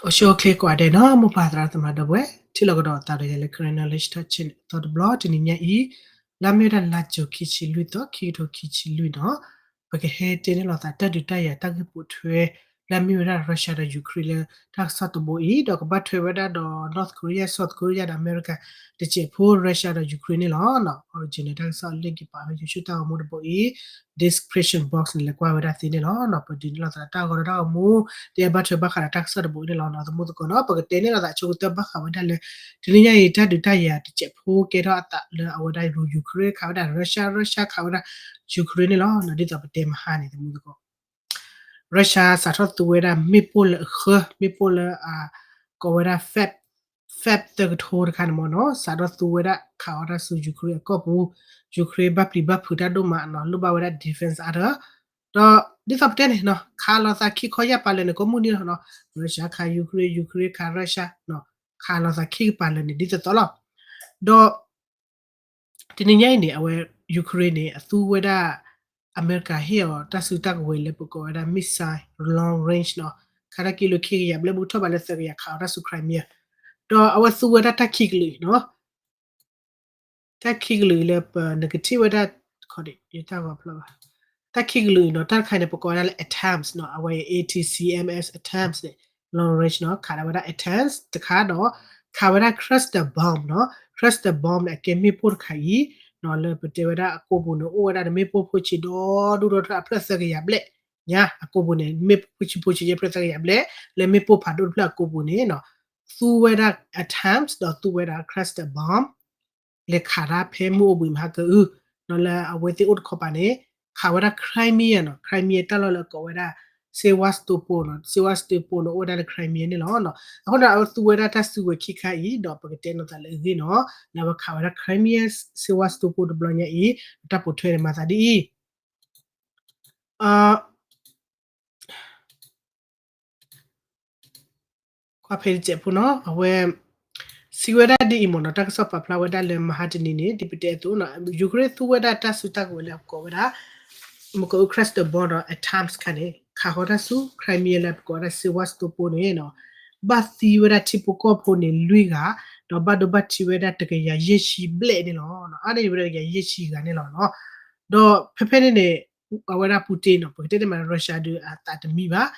အိၣ်ဆူၣ်အိၣ်ချ့ကိးဂၤဒဲးနီၤ မိၢ်ပၢ်သရၣ်သမါဒီပုၢ်ဝဲၢ် ထံၣ်လိာ်ကဒီးသးဒီးယၤလၢ Karen Knowledge Talk Channel အသီတဘျီ တနံၤညါအံၤ လါမ့ၤဝဲဒၣ်လါကၠိခံဆံလွံၢ်သီ ခံကထိခံဆံလွံၢ်နီၤ ပကဟဲတဲန့ၢ်လိာ်သးတၢ်ဒုးတၢ်ယၤတၢ်ဂ့ၢ်ပိာ်ထွဲ လၢအမ့ၢ်ဝဲဒၣ် Russia ဒီး Ukraine လၢတၢ်ကစီၣ်တဘိအံၤ ဒီးကဘၣ်ထွဲဝဲဒၣ်ဒီး North Korea South Korea ဒီးအမဲရကၤ တစဲးဖိ Russia ဒီး Ukraine န့ၣ်လီၤ. original တၢ်ကစီၣ်လၢက့ၤပာ်ဖဲ YouTube တၢ်ဂီၤမူတဘိအံၤ description box န့ၣ် လဲၤကွၢ်ဝဲဒၣ်သ့န့ၣ်လီၤ. ပဒုးန့ၢ်လိာ်သးတၢ်ဂီၤဒီးတၢ်ဂီၤမူ တဘၣ်ထွဲဘၣ်ဃးဒီးတၢ်ကစီၣ်တဘိအံၤန့ၣ်လီၤ. သမူသကိးနီၤ ပကတဲန့ၢ်လိာ်သးဆိကတၢၢ်ဘၣ်ဃးဝဲဒၣ်လၢ တနံၤညါအံၤ တၢ်ဒုးတၢ်ယၤတစဲးဖိကဲထီၣ်အသးလၢအဝဲဒၣ် Ukraine ခးဝဲဒၣ် Russia Russia ခးဝဲဒၣ် Ukraine န့ၣ်လီၤ. ဒ်သိးပတဲမဟါန့ၣ် သမူသကိး Russia စးထီၣ်သူဝဲဒၣ်မ့ၣ်ပိၢ်လၢအဃၢ မ့ၣ်ပိၢ်လၢအကိးဝဲဒၣ် Fab Fab သၢကထိတခါန့ၣ်မ့ၢ်နီၤ စးထီၣ်သူဝဲဒၣ်ခးအီၣ်တၢ်ဆူ Ukraine အကီၢ်ပူၤ Ukraine ဘၣ်ပျံၤဘၣ်ဖုးတၢ်ဒိၣ်မးနီၤ လိၣ်ဘၣ်ဝဲဒၣ် defense အါဒီး ဒီးဒ်သိးပတဲန့ၣ်နီၤ ခးလိာ်သးခံခီယၢ်ပာ်လၢာ်န့ၣ် ကိးမုၢ်နံၤလီၤနီၤ Russia ခး Ukraine Ukraine ခး Russia နီၤ ခးလိာ်သးခံကပာ်လၢာ်န့ၣ် ဒ်သိးသိးလီၤ. ဒီး တနံၤညါအံၤန့ၣ် အဝဲ Ukraine န့ၣ် အသူဝဲဒၣ် အမဲရကၤဟ့ၣ်အီၤတၢ်စုတၢ်ကဝဲၤလၢပကိးဝဲဒၣ် missile long range နီၤ ခးတၢ်ကံလိခံကယၤဘျဲၣ် ဘူးထီၣ်ဘးလၢသၢကယၤ ခးအီၤတၢ်ဆူ Crimea ဒီးအဝဲသူဝဲဒၣ်တၢ်ခံကလုာ်အံၤနီၤ တၢ်ခံကလုာ်အံၤလၢပနကထံၣ်ဝဲဒၣ် တၢ်ဂီၤဖျီဘၣ် တၢ်ခံကလုာ်အံၤနီၤ တၢ်တခါန့ၣ် ပကိးဝဲဒၣ်လၢ ATACMS နီၤ အဝဲ A T C M S ATACMS န့ၣ် long range နီၤ ခးဒၣ်ဝဲဒၣ် ATACMS တခါဒီး ခးဝဲဒၣ် cluster bomb နီၤ cluster bomb န့ၣ် အကဲမ့ၣ်ပိၢ်တခါအံၤ နီၤ လၢပတဲဝဲဒၣ်အကိာ်ပူၤန့ၣ် အိၣ်ဝဲဒၣ်ဒီးမ့ၣ်ပိၢ်ဖိဆံးဒီဒူၣ်ဒီထၢအဖျၢၣ်သၢကယၤဘျဲၣ်ညါ အကိာ်ပူၤန့ၣ် မ့ၣ်ပိၢ်ဖိဆံးဖိဆံးယဲၢ်ဖျၢၣ်သၢကယၤဘျဲၣ် လၢမ့ၣ်ပိၢ်ဖးဒိၣ်တဖျၢၣ်အကိာ်ပူၤန့ၣ်နီၤ သူဝဲဒၣ် ATACMS ဒီးသူဝဲဒၣ် cluster bomb လဲၤခးတၢ်ဖဲမုၢ်အိၣ်ဘှံးမဟါကအု နီၤ လၢအဝဲသ့ၣ်အိၣ်တခီပၤန့ၣ် ခးဝဲဒၣ် Crimea နီၤ Crimea တၢ်လီၢ်လၢအကိးဝဲဒၣ် Sevastopol နီၤ Sevastopol န့ၣ် အိၣ်ဝဲဒၣ်လၢ Crimea န့ၣ်လီၤ. အဃိဒီးအဝဲသူဝဲဒၣ်တၢ်စုကဝဲၤခံခါအံၤ ဒီးပကတဲနီၤသးလၢအဂ့ၢ်နီၤ လၢအဝဲခးဝဲဒၣ် Crimea Sevastopol တဘျီညါအံၤ တၢ်ပိာ်ထွဲန့ၣ်မၤသးဒ်အံၤ ကွၢ်ဖဲတစဲးဖိနီၤ အဝဲ စံးဝဲဒၣ်ဒ်အံၤမ့ၢ်နီၤ တၢ်ကစီၣ်ပာ်ဖျါဝဲဒၣ်လၢမဟါတနံၤန့ၣ် ဒ်ပတဲအသိးနီၤ Ukraine သူဝဲဒၣ်တၢ်စုတၢ်ကဝဲၤလၢအကိးဝဲဒၣ် မ့ၢ်က cluster bomb ဒီး ATACMS ခါန့ၣ် ခးဃီတၢ်ဆူ Crimea လၢပကိးဝဲဒၣ် Sevastopol န့ၣ်နီၤ ဘၣ်သံဝဲဒၣ်ထံဖိကီၢ်ဖိန့ၣ်လွံၢ်ဂၤ ဒီးဘၣ်ဒိဘၣ်ထံးဝဲဒၣ်တကယၤယဲၢ်ဆံဘျဲၣ်န့ၣ်လီၤ. အါန့ၢ်ဝဲဒၣ်တကယၤယဲၢ်ဆံဂၤန့ၣ်လီၤနီၤ ဒီးဖဲဖဲန့ၣ်န့ၣ် အဝဲဒၣ် Putin နီၤ ပကတဲန့ၣ်မး Russia ဒီးအသးတမံဘၣ်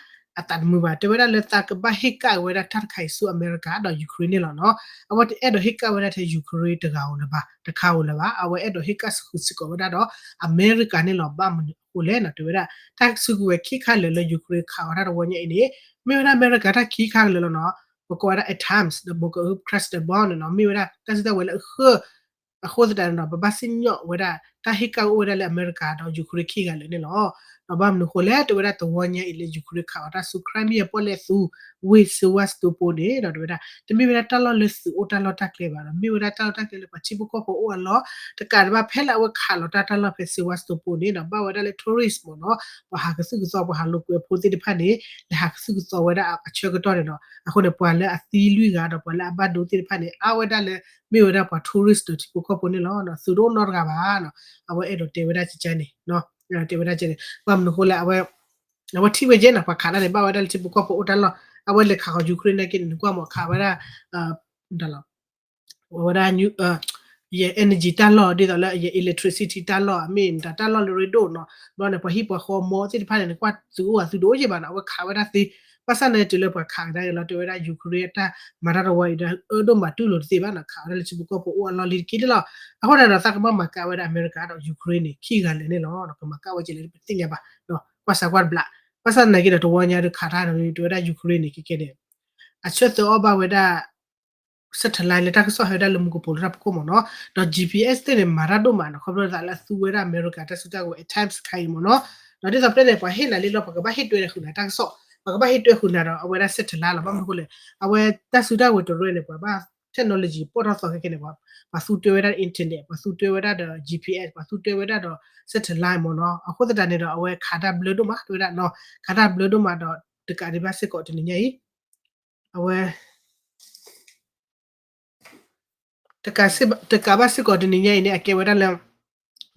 အသးတမုာ်ဘၣ် တဲဝဲဒၣ်လၢသးကဘၣ်ဟ့ၣ်ကၣ်ဝဲဒၣ်တၢ်တခါအံၤဆူအမဲရကၤဒီး Ukraine န့ၣ်လီၤနီၤ အဝဲတအဲၣ်ဒိးဟ့ၣ်ကၣ်ဝဲဒၣ်ထဲ Ukraine တဂၤဧိၤလၢၤဘၣ် တခါဧိၤလၢၤဘၣ် အဝဲအဲၣ်ဒိးဟ့ၣ်ကၣ်ဃုာ်စ့ၢ်ကီးဝဲဒၣ်ဒီး အမဲရကၤန့ၣ်လီၤ ဘၣ်မနုၤအဃိလဲၣ်နီၤ တဲဝဲဒၣ် တၢ်စုကဝဲၤခံခါလၢာ်လၢ Ukraine ခးအီၤတၢ်တဝီညါအံၤန့ၣ် မ့ၢ်ဝဲဒၣ်အမဲရကၤတၢ်ခံခါလၢာ်လီၤနီၤ ပကိးဝဲဒၣ် ATACMS ဒီးမ့ၢ်က cluster bomb န့ၣ်နီၤ မ့ၢ်ဝဲဒၣ်တၢ်စုတၢ်ဝဲၤလၢအဃၢ အဃိသတးန့ၣ်ဒီး ပဘၣ်စံၣ်ညီၣ်ဝဲဒၣ် တၢ်ဟ့ၣ်ကၣ်ကအိၣ်ဝဲဒၣ်လၢအမဲရကၤဒီး Ukraine ခံဂၤလၢာ်န့ၣ်လီၤ. ဒီးဘၣ်မနုၤအဃိလဲၣ် တဲဝဲဒၣ်တဝီညါအံၤလၢ Ukraine ခးအီၤတၢ်ဆူ Crimea ပီၣ်လဲၣ်သူ ဝ့ၢ် Sevastopol န့ၣ်ဒီး တဲဝဲဒၣ် တမ့ၢ်ဝဲဒၣ်တၢ်လီၢ်လၢသုးအိၣ်တၢ်လီၢ်တၢ်ကျဲဘၣ်ဒီး မ့ၢ်ဝဲဒၣ်တၢ်လီၢ်တၢ်ကျဲလၢပှၤထံဖိကီၢ်ဖိအိၣ်အလီၢ် တကးဒံးဘၣ်ဖဲလၢအဝဲခးလီၤတၢ်တၢ်လီၢ်ဖဲ Sevastopol န့ၣ်ဒီး ဘၣ်ဝဲဒၣ်လၢ tourist မ့ၢ်နီၤ ပှၤဟးကသုၣ်ကသီ ပှၤဟးလိာ်ကွဲဖိသ့ၣ်တဖၣ်န့ၣ် လဲၤဟးကသုၣ်ကသီဝဲဒၣ်အဆၢကတီၢ်န့ၣ်ဒီး အဃိန့ၣ် ပှၤလၢအသံလွံၢ်ဂၤဒီး ပှၤလၢအဘၣ်ဒိသ့ၣ်တဖၣ်န့ၣ် အါဝဲဒၣ်လၢ မ့ၢ်ဝဲဒၣ်ပှၤ tourist ဒီးထံဖိကီၢ်ဖိန့ၣ်လီၤ. သုးတအိၣ်နီတဂၤဘၣ်နီၤ အဝဲအဲၣ်ဒိးတဲဝဲဒၣ်ကကါန့ၣ် တဲဝဲဒၣ်ကန့ၣ် ဘၣ်မနုၤအဃိလဲၣ် အဝဲ အဝဲထံၣ်ဝဲကဲနီၤ ပှၤခးတၢ်န့ၣ် ဘၣ်ဝဲဒၣ်လၢထံဖိကီၢ်ဖိအိၣ်တၢ်လီၢ် အဝဲလဲၤခးဃီၤ Ukraine နာ်က့န့ၣ် နကွၢ်မ့ၢ်ခးဝဲဒၣ် ဒ်လီၤ ဝဲဒၣ် ယ energy တၢ်လီၢ် ဒ်သိးလၢယ electricity တၢ်လီၢ် အမ့ၢ်တၢ်တၢ်လီၢ်လၢရ့ဒိၣ်နီၤ ဘျီန့ၣ် ပှၤဟံၣ်ပှၤဃီမီသ့ၣ်တဖၣ်န့ၣ် နကွၢ်သုးအိၣ်အသုးတအိၣ်ယဲၢ်ဘၣ်နီၤ အဝဲခးဝဲဒၣ်သ့ ဘၣ်ဆၣ်န့ၣ်တုၤလၢပှၤခးကဒါက့ၤလီၤ တဲဝဲဒၣ် Ukraine အတၢ်မၤတၢ်တဝီအံၤဒီး အၢဒိၣ်မးတူၢ်လိာ်တသ့ဘၣ်နီၤ ခးဝဲဒၣ်လၢထံဖိကီၢ်ဖိအိၣ်အလီၢ်လံတက့ၢ်န့ၣ်လီၤ. အဃိန့ၣ်ဒီး သးကဘၣ်မၤကၣ်ဝဲဒၣ်အမဲရကၤဒီး Ukraine န့ၣ် ခံဂၤလၢာ်န့ၣ်လီၤ ကမၤကၣ်ဝဲက့ၤလၢပသ့ၣ်ညါဘၣ် ကွၢ်စးကွၢ်တဘျး ဘၣ်ဆၣ်သနာ်က့ဒီး တဝီညါဒီးခးတၢ်န့ၣ် တဲဝဲဒၣ် Ukraine န့ၣ် ကဲကဲန့ၣ် အဆၢသၢအီၣ်ဘၣ်ဝဲဒၣ် satellite လၢတၢ်ကစီၣ်ဟဲဝဲဒၣ်လၢမူကပိာ်လၢတၢ်ဖီခိၣ်မ့ၢ်နီၤ ဒီး G P S သ့ၣ်န့ၣ် မၤတၢ်ဒိၣ်မးနီၤ ခီဖျိသးလၢအသူဝဲဒၣ်အမဲရကၤတၢ်စုတၢ်ကဝဲၤ ATACMS ခါအံၤမ့ၢ်နီၤ ဒီးဒ်သိးပတဲန့ၣ် ပှၤဟ့ၣ်နၤလံလီၤ ပှၤကဘၣ်ဟ့ၣ်တွဲဃုာ်နၤတၢ်ကစီၣ် ပှၤကဘၣ်ဟ့ၣ်တွဲဃုာ်နၤဒီး အဝဲဒၣ် satellite လီၤ ဘၣ်မနုၤအဃိလဲၣ် အဝဲတၢ်စုတၢ်ကဝဲၤတရၢန့ၣ် ပှၤဘၣ် technology ပိာ်ထီၣ်သီခဲခဲန့ၣ် ပှၤသူတွဲဝဲဒၣ် internet ပှၤသူတွဲဝဲဒၣ်ဒီး G P S ပှၤသူတွဲဝဲဒၣ်ဒီး satellite မ့ၢ်နီၤ အဃိသတးန့ၣ်ဒီး အဝဲခးတၢ်ဘျၢဒိၣ်မး တဲဝဲဒၣ်နီၤ ခးတၢ်ဘျၢဒိၣ်မးဒီး တကးဒံးဘၣ်စ့ၢ်ကီးတနံၤညါအံၤ အဝဲ တကးဘၣ်စ့ၢ်ကီးတနံၤညါအံၤန့ၣ် အကဲဝဲဒၣ်လၢ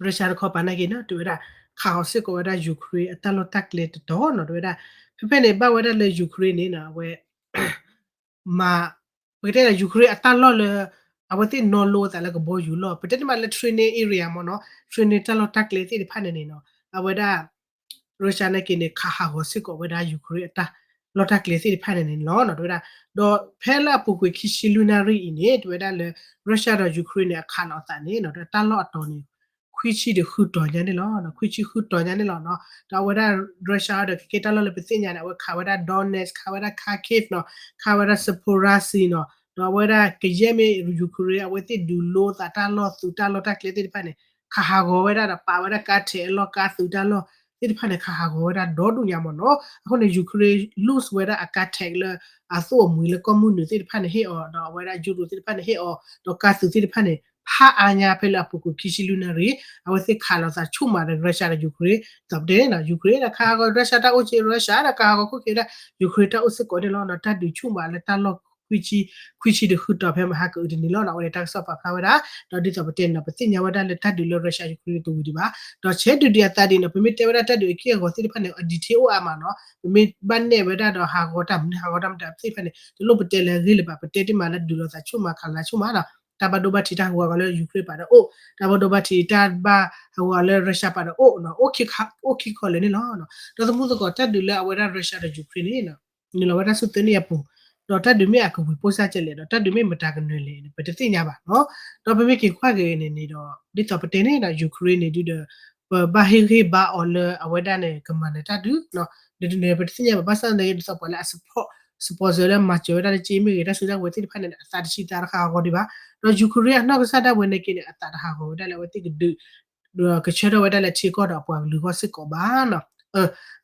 Russia တခီပၤနာ်က့နီၤ တဲဝဲဒၣ် ခးဃီၤစ့ၢ်ကီးဝဲဒၣ် Ukraine အတၢ်လီၢ်တၢ်ကျဲတတီၤနီၤ တဲဝဲဒၣ် ဖဲဖဲန့ၣ် ဘၣ်ဝဲဒၣ်လၢ Ukraine န့ၣ်နီၤ အဝဲ မၤ ပကတဲလၢ Ukraine အတၢ်လီၢ်လၢ အဝဲသ့ၣ်နီၤလိသးလၢကဘီယူၤလီၢ် ပတဲတမံၤလၢ training area မ့ၢ်နီၤ training တၢ်လီၢ်တၢ်ကျဲသ့ၣ်တဖၣ်န့ၣ်န့ၣ်နီၤ အဝဲဒၣ် Russia နာ်က့န့ၣ် ခးဟးဂီၤစ့ၢ်ကီးဝဲဒၣ် Ukraine အတၢ်လီၢ်တၢ်ကျဲသ့ၣ်တဖၣ်န့ၣ်န့ၣ်လီၤ တဲဝဲဒၣ် ဒီးဖဲလၢအပူၤကွံာ်ခံဆံလွံၢ်နၣ်ရံၣ်အံၤန့ၣ် တဲဝဲဒၣ်လၢ Russia ဒီး Ukraine န့ၣ် အခးလီၤအသးန့ၣ်နီၤ တၢ်လီၢ်အတီၤန့ၣ် ခွံဆံဒီးဃုတီၤညါန့ၣ်လီၤ ခွံဆံဃုတီၤညါန့ၣ်လီၤနီၤ ဒီးအဝဲဒၣ် Russia ဒီးကကဲတၢ်လီၢ်လၢပသ့ၣ်ညါန့ၣ် အဝဲခးဝဲဒၣ် Donetsk ခးဝဲဒၣ် Kharkiv နီၤ ခးဝဲဒၣ် Zaporizhzhia နီၤ ဒီးအဝဲဒၣ်ကယဲၢ်မ့ၢ် Ukraine အဝဲသ့ၣ်ဒုးလိသးတၢ်လီၢ်သုးတၢ်လီၢ်တၢ်ကျဲသ့ၣ်တဖၣ်န့ၣ် ခးဟးဂီၤဝဲဒၣ်ဒီးပာ်ဝဲဒၣ်ကါထဲးအလီၢ် ကါသုးတၢ်လီၢ်သ့ၣ်တဖၣ်န့ၣ် ခးဟးဂီၤဝဲဒၣ်ဒီဒူၣ်ညါမ့ၢ်နီၤ အဃိန့ၣ် Ukraine lose ဝဲဒၣ်အကါထဲးလၢ အသိၣ်အမှံၤလၢကီၢ်မုၢ်နုာ်သ့ၣ်တဖၣ်န့ၣ်ဟ့ၣ်အီၤ ဒီးအဝဲဒၣ်ယူရိသ့ၣ်တဖၣ်န့ၣ်ဟ့ၣ်အီၤ ဒီးကါသုးသ့ၣ်တဖၣ်န့ၣ် ဖးအါညါဖဲလၢအပူၤကွံာ်ခံဆံလွံၢ်နၣ်ရံၣ် အဝဲသ့ၣ်ခးလီၤသးဆူၣ်မးဒီး Russia ဒီး Ukraine ဒီးပတဲန့ၣ်နီၤ Ukraine ဒီးခးဟးဂီၤ Russia တၢ်အိၣ်က့ Russia ဒီးခးဟးဂီၤခိၣ်က့ၤဝဲဒၣ် Ukraine တၢ်အိၣ်စ့ၢ်ကီးန့ၣ်လီၤ ဒီးတၢ်ဒုးဆူၣ်မးလၢတၢ်လီၢ် ခွံဆံဒီးဃုတီၤဖဲမဟါကအုးတနံၤလီၤနီၤ အဝဲန့ၣ်တၢ်ကစီၣ်ပာ်ဖျါဝဲဒၣ် ဒီးဒ်သိးပတဲန့ၣ်နီၤ ပသ့ၣ်ညါဝဲဒၣ်လၢတၢ်ဒုးလၢ Russia Ukraine တဝံၤဒံးဘၣ် ဒီးဆဲးဒုးဒံးအသးဒ်နီၤ ပမ့ၢ်တဲဝဲဒၣ်တၢ်ဒုးအက့ၢ်အဂီၤသ့ၣ်တဖၣ်န့ၣ် အ detail အိၣ်အါမးနီၤ ပမ့ၢ်ဘၣ်နဲၣ်ဝဲဒၣ်ဒီးဟးဂီၤတၢ်မနုၤဟးဂီၤတၢ်မတၤသ့ၣ်တဖၣ်န့ၣ် တလိၣ်ပတဲလၢအဂ့ၢ်လၢၤဘၣ် ပတဲတ့ၢ်မးလၢဒုးလီၤသးဆူၣ်မးခးလီၤသးဆူၣ်မးနီၤ တၢ်ဘၣ်ဒိဘၣ်ထံးတၢ်ဟးဂီၤလၢ Ukraine ပာ်ဒီးအိၣ် တၢ်ဘၣ်ဒိဘၣ်ထံးတၢ်ဘၣ်ဟးဂီၤလၢ Russia ပာ်ဒီးအိၣ် အိၣ်ခံခီလၢာ်န့ၣ်လီၤ ဒီးသမူသကိးတၢ်ဒုးလၢအဝဲဒၣ် Russia ဒီး Ukraine န့ၣ် နုာ်လီၤဝဲဒၣ်ဆူသၢနံၣ်အပူၤ ဒီးတၢ်ဒုးမ့ၢ်အကဝံၤပိၢ်စၢ်ကဲလဲၣ် ဒီးတၢ်ဒုးမ့ၢ်မတၤကနၢၤလဲၣ်န့ၣ် ပတသ့ၣ်ညါဘၣ်နီၤ ဒီးပမ့ၢ်က့ၤကွၢ်က့ၤန့ၣ်န့ၣ်ဒီး ဒ်သိးပတဲန့ၣ်ဒီး Ukraine န့ၣ်ဒုဒီး ပဘၣ်ဟ့ၣ်ဂံၢ်ဟ့ၣ်ဘါအီၤလၢအဝဲဒၣ်န့ၣ် ကမၤနၢၤတၢ်ဒုး ဒ်န့ၣ် ပတသ့ၣ်ညါဘၣ် ဘၣ်ဆၣ်သနာ်က့ ဒ်သိးပှၤလၢအ support sponsor လၢမၤစၢၤဝဲဒၣ်လၢက့မ့ၢ်ဂ့ၤ တၢ်စုတၢ်ဝဲၤသ့ၣ်တဖၣ်န့ၣ် အသးတဆံးသးတခါအဂီၢ်ဒံးဘၣ် ဒီး Ukraine အနီၢ်ကစၢ်ဒၣ်ဝဲန့ၣ်က့န့ၣ် အသးတဟးဂီၤဝဲဒၣ်လၢအဝဲသ့ၣ်ကဒုး ကဆၢထၢၣ်ဝဲဒၣ်လၢထံကီၢ်ဒီးအပှၤကလုာ်အဂီၢ်စ့ၢ်ကီးဘၣ်နီၤ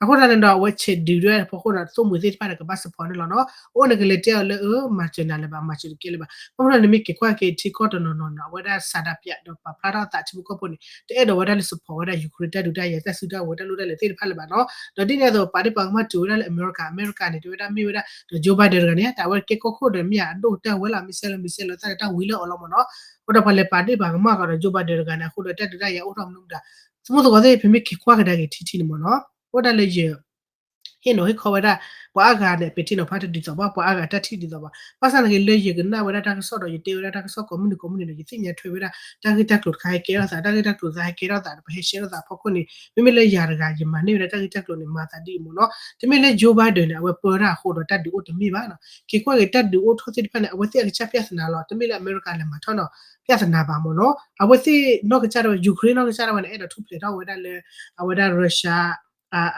အဃိသတးန့ၣ်ဒီး အဝဲဆဲးဒုးဒၣ်ဖီခိၣ်ဒီး သိၣ်မှံၤသ့ၣ်တဖၣ်န့ၣ် ကဘၣ် support န့ၣ်လီၤနီၤ အိၣ်န့ၣ်ကလဲၤတဲအီၤလၢ အၢ မၤစၢၤနၤလၢၤဘၣ် မၤစၢၤတကဲလၢၤဘၣ် ဘၣ်မနုၤန့ၣ် မ့ၢ်က့ၤကွၢ်က့ၤထံကီၢ်တနီၤနီၤနီၤ အဝဲဒၣ်စးဒးပၠးဒီးပာ်ဖျါထီၣ်အသးထံဖိကီၢ်ဖိန့ၣ် တအဲၣ်ဒိးဝဲဒၣ်လၢ support ဝဲဒၣ် Ukraine တၢ်ဒုးတၢ်ယၤ တၢ်စုတၢ်ဝဲၤတၢ်လိၣ်တၢ်လဲၣ်သ့ၣ်တဖၣ်လၢၤဘၣ်နီၤ ဒီးဒ်န့ၣ်အသိး ပာ်ဒ့ၣ်ပာ်ကမၣ်တုၤဝဲဒၣ်လၢအမဲရကၤ အမဲရကၤန့ၣ် တဲဝဲဒၣ်မ့ၢ်ဝဲဒၣ် ဒီး Joe Biden တဂၤန့ၣ် တၢ်ဝဲကဲကီၢ်ခိၣ်ဒီးမ့ၢ်အဒိၣ်ကတၢၢ်ဝဲလီၤ မ့ၢ်စဲးလီၤ မ့ၢ်စဲးလီၤ တၢ်တၢ်ဝံလၢအီၤလီၤမ့ၢ်နီၤ အဃိဒီးပှၤလဲၤပာ်ဒ့ၣ်ပာ်ကမၣ်ဃီဒီး Joe Biden တဂၤန့ၣ် အဃိဒီးတၢ်ဒုးတၢ်ယၤအိၣ်ထီၣ်မနုၤမတၤ သမူသကိးသ့ၣ် ပမ့ၢ်က့ၤကွၢ်ကဒါက့ၤထံထံန့ၣ်မ့ၢ်နီၤ အိၣ်ဒၣ်လၢယ ဟ့ၣ်နီၤဟ့ၣ်ခီဝဲဒၣ် ပှၤအါဂၤန့ၣ် ပဲာ်ထံနီၤဖးတဒ်သိးဘၣ် ပှၤအါဂၤတၢ်ထံၣ်ဒ်သိးဘၣ် ဘၣ်ဆၣ်သနာ်က့လၢယကနၣ်ဝဲဒၣ်တၢ်ကစီၣ်ဒီး ယတဲဝဲဒၣ်တၢ်ကစီၣ်ကိးမုၢ်နံၤကိးမုၢ်နံၤန့ၣ် ယသ့ၣ်ညါထွဲဝဲဒၣ် တၢ်ဂ့ၢ်တၢ်ကျိၤတခါဟဲကဲထီၣ်သး တၢ်ဂ့ၢ်တၢ်ကျိၤတခါဟဲကဲထီၣ်သးဒီး ပဟဲရှဲထီၣ်သးအဖီခိၣ်န့ၣ် မ့မ့ၢ်လၢယၤတဂၤ ယမၤန့ၢ်ဝဲဒၣ်တၢ်ဂ့ၢ်တၢ်ကျိၤန့ၣ် မၤသးဒ်အံၤမ့ၢ်နီၤ တမ့ၢ်လၢ Joe Biden န့ၣ် အဝဲပၢတၢ်အဃိဒီးတၢ်ဒုးအိၣ်တမ့ၢ်ဘၣ်နီၤ က့ၤကွၢ်က့ၤတၢ်ဒုးအိၣ်ထီၣ်သ့ၣ်တဖၣ်န့ၣ် အဝဲသ့ၣ်အကစၢ် ပြဿနာ လီၤ တမ့ၢ်လၢအမဲရကၤလဲၤမၤထီၣ်နီၤ ပြဿနာ ဘၣ်မ့ၢ်နီၤ အဝဲသ့ၣ်နီၢ်ကစၢ်ဒၣ်ဝဲ Ukraine နီၢ်ကစၢ်ဒၣ်ဝဲန့ၣ် အဲၣ်ဒိးထူၣ်ဖျဲးထီၣ်ဝဲဒၣ်လၢ အဝဲဒၣ် Russia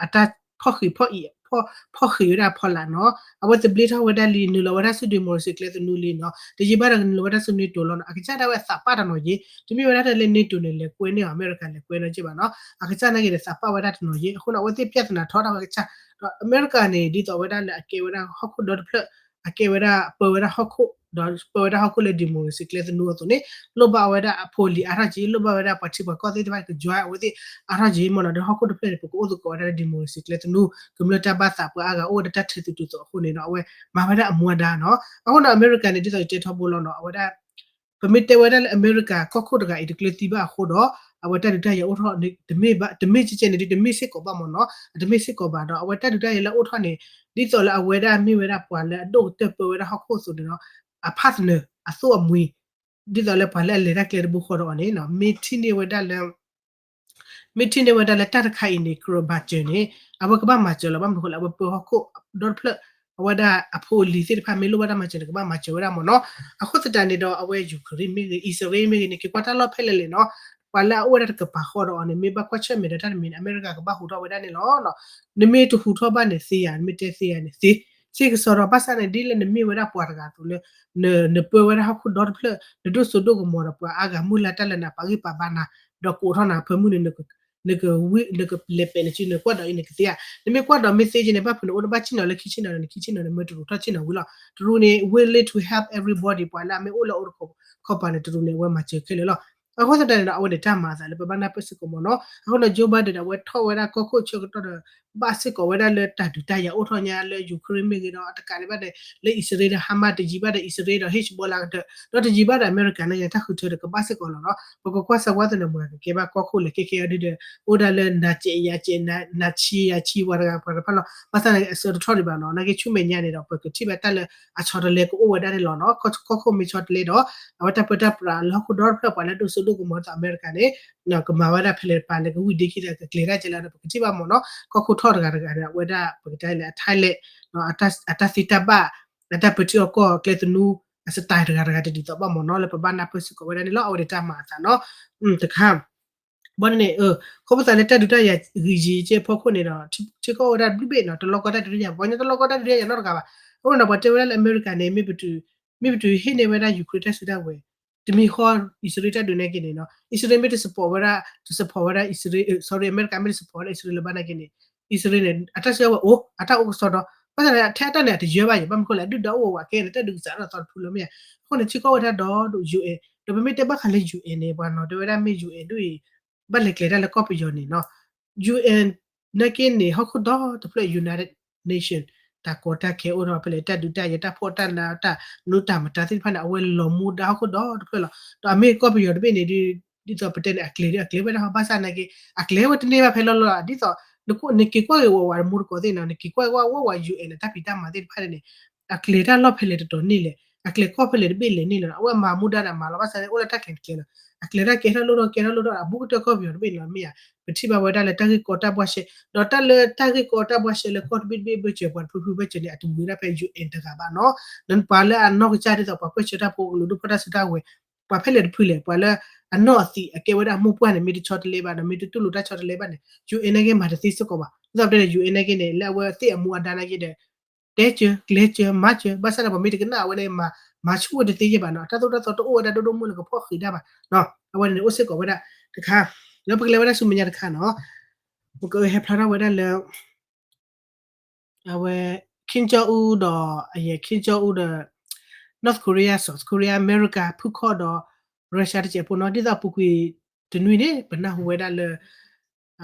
အတၢ်ဖီၣ်ဃံးဖီၣ်အံၤ ဖီၣ်ဃံးဝဲဒၣ်ဖီလာ်နီၤ အဝဲသဘျ့ထီၣ်ဝဲဒၣ်လံ နုာ်လီၤဝဲဒၣ်ဆူ democracy ကျဲသနူလံနီၤ တယံာ်ဘၣ်ဒီးကနုာ်လီၤဝဲဒၣ်ဆူ NATO လီၤနီၤ အကစၢ်ဒၣ်ဝဲအသးပာ်တနီၤယ့ တမ့ၢ်ဝဲဒၣ်တၢ်လၢ NATO န့ၣ် လဲၤကွဲန့ၢ်အီၤ အမဲရကၤလဲၤကွဲနီၤက့ဘၣ်နီၤ အကစၢ်နာ်က့ဒီးသးပာ်ဝဲဒၣ်တနီၤယ့ အဃိန့ၣ် အဝဲသ့ၣ် ပြဿနာ ထီထီၣ်ဝဲကစၢ် ဒီးအမဲရကၤန့ၣ် ဒ်သိးဝဲဒၣ်လၢအကဲဝဲဒၣ်ဟီၣ်ခိၣ်ဒီတဖျၢၣ် အကဲဝဲဒၣ်ပၢဝဲဒၣ်ဟီၣ်ခိၣ် ဒီးပၢဝဲဒၣ်ဟီၣ်ခိၣ်လၢ democracy ကျဲသနူအသိးန့ၣ် လိၣ်ဘၣ်ဝဲဒၣ်အဖိအလံၤအါထီၣ်က့ လိၣ်ဘၣ်ဝဲဒၣ်ပှၤထံပှၤကီၢ်သ့ၣ်တဖၣ်က join အဝဲသ့ၣ်အါထီၣ်က့မ့ၢ်နီၤ ဒီးဟီၣ်ခိၣ်တဖျၢၣ်န့ၣ် ပကအိၣ်သကိးဝဲဒၣ်လၢ democracy ကျဲသနူ ကမျၢၢ်တၢ်ဘၣ်သးပှၤအါဂၤအိၣ်ဝဲဒၣ်တၢ်ထုးသူးတုၤသိးအဃိန့ၣ်ဒီး အဝဲမၤဝဲဒၣ်အမူအဒါနီၤ အဃိန့ၣ် အမဲရကၤန့ၣ် ဒ်သိးယတဲထီဘိလီၤနီၤ အဝဲဒၣ် ပမ့ၢ်တဲဝဲဒၣ်လၢအမဲရကၤကီၢ်ခိၣ်တဂၤအံၤတကျၢၤသံဘၣ်အဃိဒီး အဝဲတၢ်ဒုးတၢ်ယၤအိၣ်ထီၣ်တမ့ၢ်ဘၣ် တမ့ၢ်ကဲကဲန့ၣ်ဒုး တမ့ၢ်စ့ၢ်ကီးဘၣ်မ့ၢ်နီၤ အတမ့ၢ်စ့ၢ်ကီးဘၣ်ဒီး အဝဲတၢ်ဒုးတၢ်ယၤလၢအအိၣ်ထီၣ်န့ၣ် ဒ်သိးလၢအဝဲဒၣ်မ့ၢ်ဝဲဒၣ်ပှၤလၢအဒိၣ်ကတၢၢ်ပၢဝဲဒၣ်ဟီၣ်ခိၣ်အသိးန့ၣ်ဒီး အ partner အသိၣ်အမှံၤ ဒ်သိးလၢပှၤလၢအလဲၤတၢ်ကျဲတဘိဃီဒီးအီၤန့ၣ် မ့ၢ်ထံၣ်န့ၢ်ဝဲဒၣ်လၢ မ့ၢ်ထံၣ်န့ၢ်ဝဲဒၣ်လၢတၢ်တခါအံၤန့ၣ် ကြၢးမၤစၢၤန့ၣ် အဝဲကဘၣ်မၤစၢၤလီၤ ဘၣ်မနုၤဃိလဲၣ် အဝဲပၢဟီၣ်ခိၣ်ဒီတဖျၢၣ် အဝဲဒၣ်အဖိအလံၤသ့ၣ်တဖၣ် မ့ၢ်လိၣ်ဘၣ်တၢ်မၤစၢၤန့ၣ် ကဘၣ်မၤစၢၤဝဲဒၣ်မ့ၢ်နီၤ အဃိသတးန့ၣ်ဒီး အဝဲ Ukraine မ့ၢ်ဂ့ၤ အံၣ်စရ့လးမ့ၢ်ဂ့ၤန့ၣ် က့ၤကွၢ်တၢ်လီၢ်ဖဲလဲၣ်လဲၣ်နီၤ ပှၤလၢအအိၣ်ဝဲဒၣ်တကပၤဃီဒီးအီၤန့ၣ် မ့ၢ်ဘၣ်ကွၢ်ဆၢၣ်မဲာ်ဒီးတၢ်တမံၤန့ၣ် အမဲရကၤကဘၣ်ဟူးထီၣ်ဝဲဒၣ်န့ၣ်လီၤ နမ့ၢ်တဟူးထီၣ်ဘၣ်န့ၣ်သ့ဧါ နမ့ၢ်တဲသ့ဧါန့ၣ်သ့ သ့ကစီဒီး ဘၣ်ဆၣ်န့ၣ် ဒ်လၢနမ့ၢ်ဝဲဒၣ်ပှၤတဂၤအသိးလၢ နပၢဝဲဒၣ်ဟီၣ်ခိၣ်ဒီတဖျၢၣ် နဒိၣ်စိဒိၣ်ကမီၤဒီးပှၤအါဂၤမုၢ်လၢ်တၢ်လၢနၤ ပာ်ဂံၢ်ပာ်ဘါနၤ ဒီးကိးထီၣ်နၤဖၢမုၢ်န့ၣ် နကဝံ နကလဲၤပဲာ်နစု နကွၢ်ဒီးအံၤနကသ့ဧါ နမ့ၢ်ကွၢ်ဒီးမ့ၢ်သ့က့န့ၣ် ဘၣ်ဖုးန့ၣ် အိၣ်နဘၣ်ဆ့ၣ်နီၤလၢခံဆ့ၣ်နီၤန့ၣ် နခံဆ့ၣ်နီၤန့ၣ် မၢတရူးထီၣ်ဆ့ၣ်နီၤဝံၤလီၤ တရူးန့ၣ် willing to help everybody ပှၤလၢအမ့ၢ်အိၣ်လၢအအိၣ်တခီခီပၤန့ၣ် တရူးန့ၣ် အဝဲမၤစၢၤခဲလၢာ်လီၤ အဃိသတးန့ၣ်ဒီး အဝဲန့ၣ်တၢ်မၤအသးလၢပဘၣ်နၢ်ပၢၢ်စ့ၢ်ကီးမ့ၢ်နီၤ. အဃိဒီး Joe Biden အဝဲထီၣ်ဝဲဒၣ်ကီၢ်ခိၣ်ဆၢကတီၢ်ဒီး ဘၣ်စ့ၢ်ကီးဝဲဒၣ်လၢတၢ်ဒုးတၢ်ယၤအိၣ်ထီၣ်ညါလၢ Ukraine မ့ၢ်ဂ့ၤဒီး အတကးဒံးဘၣ်န့ၣ် လၢအံၣ်စရ့လးဒီး Hamas တယံာ်ဘၣ်ဒီး အံၣ်စရ့လးဒီး Hezbollah ကတၢၢ် ဒီးတယံာ်ဘၣ်ဒီး အမဲရကၤန့ၣ် တၢ်ဃုထၢဒီးကဘၣ်စ့ၢ်ကီးလီၤနီၤ. ပကကွၢ်စၢၤဝဲသ့ၣ်န့ၣ် မ့ၢ်ကကဲဘၣ်ကီၢ်ခိၣ်လဲၣ် ခဲခဲအံၤဒီး အိၣ်ဒၣ်လၢနၤစဲးယၤစဲး နၤဆံယၤဆံ ပှၤတဂၤပှၤတဖၣ်လီၤ. ဘၣ်ဆၣ်န့ၣ် အဆၢတထီၣ်ဒံးဘၣ်နီၤ. နာ်က့ဆူမဲာ်ညါန့ၣ်ဒီး ပကထံၣ်ဘၣ်တၢ်လၢအဆီတလဲကအိၣ်ဝဲဒၣ်န့ၣ်လီၤနီၤ. ကီၢ်ခိၣ်မ့ၢ်ဆီတလဲဒီး အဝဲတၢ်ပၢတၢ်ပြးလၢဟီၣ်ခိၣ်ဒီတဖျၢၣ် ပှၤလၢဒိၣ်စိဒိၣ်ကမီၤဒ်သိးအမဲရကၤန့ၣ် ကမၤဝဲဒၣ်ဖဲလဲၣ်တပၤလဲၣ် ကဝံၣ်ဒ့ခံဒီး ကကျဲၤတၢ်ကဲလၢဒီး ပကထံၣ်ဘၣ်မ့ၢ်နီၤ. ကီၢ်ခိၣ်ထီၣ်တဂၤတဂၤဒီး အဝဲဒၣ်ပကတဲလၢအ Thailand အတၢ်သ့တၢ်ဘၣ် အတၢ်ပၢထံအီၣ်ကီၢ်ကျဲသနူ အ style တဂၤတဂၤတဒ်သိးဘၣ်မ့ၢ်နီၤ လၢပဘၣ်နၢ်ပၢၢ်စ့ၢ်ကီးဝဲဒၣ်န့ၣ်လီၤ. အဝဲန့ၣ်တၢ်မၤအသးနီၤ တခါ ဘၣ်န့ၣ်န့ၣ် ခီဖျိသးလၢတၢ်ဒုးတၢ်ယၤဂံၢ်ယံၤကဲဖီခိၣ်န့ၣ်ဒီး ထံကီၢ်ဝဲဒၣ်ဘျုးဘ့ၣ်နီၤ တလီကီတၢ်ဒုးတၢ်ယၤ ပှၤကညီတလီကီတၢ်ဒုးတၢ်ယၤနီတဂၤဘၣ်. အဃိန့ၣ်ဒီး ပှၤတဲဝဲဒၣ်လၢအမဲရကၤန့ၣ် မ့ၢ်ပတုၤဟ့ၣ်န့ၢ်ဝဲဒၣ် Ukraine တၢ်စုတၢ်ဝဲၤ တမံၤဃီ အံၣ်စရ့လးတၢ်ဒုးနာ်က့န့ၣ်နီၤ အံၣ်စရ့လးမ့ၢ်တ support ဝဲဒၣ် တ support ဝဲဒၣ်အံၣ်စရ့လး sorry အမဲရကၤမ့ၢ်တ support ဝဲဒၣ်အံၣ်စရ့လးလၢၤဘၣ်နာ်က့န့ၣ် အံၣ်စရ့လးန့ၣ် အတၢ်စုတၢ်ဝဲၤအိၣ် အတၢ်အိၣ်ကစီဒီ ဘၣ်ဆၣ်န့ၣ် ထဲအတၢ်န့ၣ် အတယၢဘၣ်ယဲ ဘၣ်မနုၤဃိလဲၣ် အဒုၣ်ဒါအိၣ်ဝးဝးကဲန့ၣ် တၢ်ဒုးကစးထီၣ်သီတဖုလီၤမ့ၢ်ဧါ. အဃိန့ၣ် ထံကီၢ်ဝဲဒၣ်ဒီဒိၣ် UN ဒီးပမ့ၢ်တဲဘၣ်ဃးလၢ UN န့ၣ် ပှၤနီၤတဲဝဲဒၣ်မ့ၢ် UN ဒ်အံၤ ဘၣ်လဲၤကျဲၤတၢ်လၢကီၢ်ပယီၤန့ၣ်နီၤ UN နာ်က့န့ၣ် ဟီၣ်ခိၣ်ဒီတဖျၢၣ် United Nation တၢ်ကီတၢ်ခဲအိၣ်ထီၣ်ဖဲလဲၣ် တၢ်ဒုးတၢ်ယၤ တၢ်ဖှီၣ်တၢ်နး တၢ်နူတၢ်မတၤသ့ၣ်တဖၣ်န့ၣ် အဝဲလီၤမူဒါဟီၣ်ခိၣ်ဒီတဖျၢၣ်လီၤ. ဒီးအမ့ၢ်ကီၢ်ပယီၤတဘ့ၣ်န့ၣ် ဒ်သိးပတဲန့ၣ် အကျဲၤဒ်အကျဲၤဝဲဒၣ် ဘၣ်ဆၣ်နာ်က့ အကျဲၤဝဲတန့ၢ်ဘၣ်ဖဲလီၢ်လီၢ် ဒ်သိး နက့ၤကွၢ်က့ၤဝဲဝးတမူတကိးသ့ၣ်နီၤ နက့ၤကွၢ်က့ၤဝဲဝး UN န့ၣ် တၢ်ဖံးတၢ်မၤသ့ၣ်တဖၣ်န့ၣ် အကျဲၤတၢ်လီၢ်ဖဲလဲၣ်တတီၤန့ၣ်လဲၣ် အကျဲၤကီၢ်ဖဲလဲၣ်တဘ့ၣ်လဲၣ်န့ၣ်လီၤ. အဝဲမၤမူဒါန့ၣ် မၤလီၤဘၣ်ဆၣ်န့ၣ် အိၣ်လၢတၢ်ကျဲၤတကျဲၤလီၤ. အကျဲၤတၢ်ကဲထီၣ်လိၣ်ထီၣ်ကဲထီၣ်လိၣ်ထီၣ် အဘူးကတၢၢ်ကီၢ်ပယီၤတဘ့ၣ်န့ၣ်လီၤမ့ၢ်ဧါ. ပထံၣ်ဘၣ်ဝဲဒၣ်လၢတၢ်ဂ့ၢ်ကီတၢ်ဘှါရှဲ ဒီးတၢ်လၢတၢ်ဂ့ၢ်ကီတၢ်ဘှါရှဲလၢကီၢ်တဘ့ၣ်တဘ့ၣ်ဘၢၣ်စၢၤ ပှၤတဖုဖုဘၢၣ်စၢၤန့ၣ် အတမံၤဝဲဒၣ်ဖဲ UN တဂၤဘၣ်နီၤ. ပှၤလၢအနီၢ်ကစၢ်ဒ်သိးပှၤပၢၢ်ဆၢတၢ်ဖိကလူးဒိၣ်ဖီၣ်တၢ်စုတၢ်ဝဲၤ ပှၤဖဲလဲၣ်တဖုလဲၣ် ပှၤလၢအနီၢ်အသံးအကဲဝဲဒၣ်အမိၢ်ပှၢ်န့ၣ် မ့ၢ်တဆီတလဲဘၣ်ဒီး မ့ၢ်တတူၢ်လိာ်တၢ်ဆီတလဲဘၣ်န့ၣ် UN နာ်က့မၤတသ့စ့ၢ်ကီးဘၣ်. ဒ်သိးပတဲန့ၣ် UN နာ်က့န့ၣ် လၢအဝဲသ့ၣ်အမူအဒါနာ်က့ဒီး တဲစၢၤ ကျဲၤစၢၤ မၤစၢၤ ဘၣ်ဆၣ်ဒီးပမ့ၢ်တကနၣ်အဝဲန့ၣ် မၤဆူၣ်ဝဲတသ့ယဲၢ်ဘၣ်နီၤ. တၢ်သိၣ်တၢ်သီတအိၣ်ဝဲဒၣ်ဒိၣ်ဒိၣ်မုၢ်လၢကဖီၣ်ဃံးတၢ်ဘၣ်. အဝဲန့ၣ်အိၣ်စ့ၢ်ကီးဝဲဒၣ်တခါ လၢပကလဲၤဝဲဒၣ်ဆူမဲာ်ညါတခါနီၤ ပကဟဲဖျါထီၣ်ဝဲဒၣ်လၢ အဝဲ Kim Jong Un ဒီး အယဲၢ် Kim Jong Un ဒီး North Korea South Korea အမဲရကၤဖုၣ်ခီၣ်ဒီး Russia တစဲးဖိနီၤ ဒ်သိးအပူၤကွံာ်တနွံန့ၣ် ပနၢ်ဟူဝဲဒၣ်လၢ